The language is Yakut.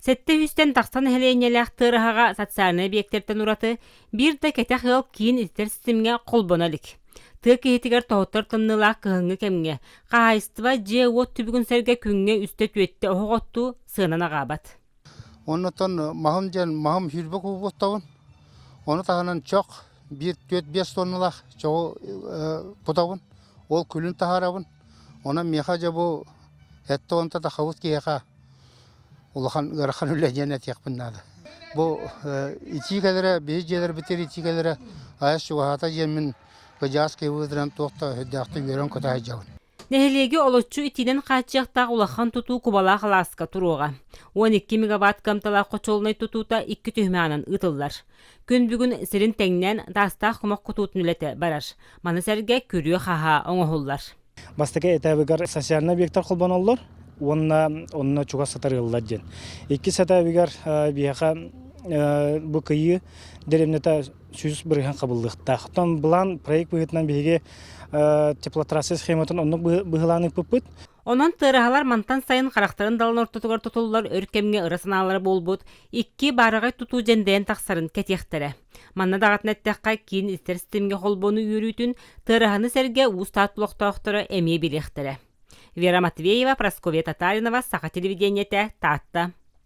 Сэттэ үстэн тахса нэһилиэнньэлээх Тыараһаҕа социальнай объектартан ураты биир да кэтэх ыал киин ититэр ситимҥэ холбоно илик. Тыа киһитигэр тоһуттар тымныылаах кыһыҥҥы кэмҥэ хаһаайыстыба дьиэ-уот түбүгүн сэргэ күҥҥэ үстэ-түөртэ оһох оттуу сыанан аҕаабат. Оннуттан маһым диэн маһым сүүрбэ куб оттабын. Ону таһынан чох биир түөрт биэс тонналаах чоҕу кутабын. Ол күлүн таһаарабын. Онон миэхэ дьэ бу сэттэ уонта тахабыт киһиэхэ улахан ыарахан үлэ диэн этиэхпин наада. Бу итии кэлэрэ, биһи дьиэлэрбитигэр итии кэлэрэ айас чугаһаата диэммин кыдьаас кыйбыытынан туох да өйдөөхтүк үөрэн-көтө сылдьабын. Нэһилиэги олоччу итиинэн хааччыйыахтаах улахан тутуу Кубалаах алааска туруоҕа. 12 мегаватт кыамталаах хочуолунай тутуута икки түһүмэҕинэн ыытыллар. Күн бүгүн сирин тэҥнээн таастаах кумах кутуутун үлэтэ барар. Маны сэргэ күрүө-хаһаа оҥоһуллар. Бастакы этабыгар социальнай объектар холбоноллор уонна онно чугас сытар ыаллар диэн. Иккис этабыгар биһиэхэ бу кыйыы дэриэбинэтэ 100% хабыллыахтаах. Оттон былаан проект быһыытынан биһиги теплотрасса схематын оннук быһылаан ыыппыппыт. Онон тыараһалар мантан сайын харахтарын далын ортотугар тутуллар өр кэмҥэ ыра санаалара буолбут икки баараҕай тутуу дьэндэйэн тахсарын кэтиэхтэрэ. Манна даҕатан эттэххэ, киин истэр ситимҥэ холбону үөрүүтүн Тыараһаны сэргэ Уус Таатта олохтоохторо эмиэ билиэхтэрэ. Вера Матвеева, Прасковья Татаринова, Саха телевидениетэ, Таатта.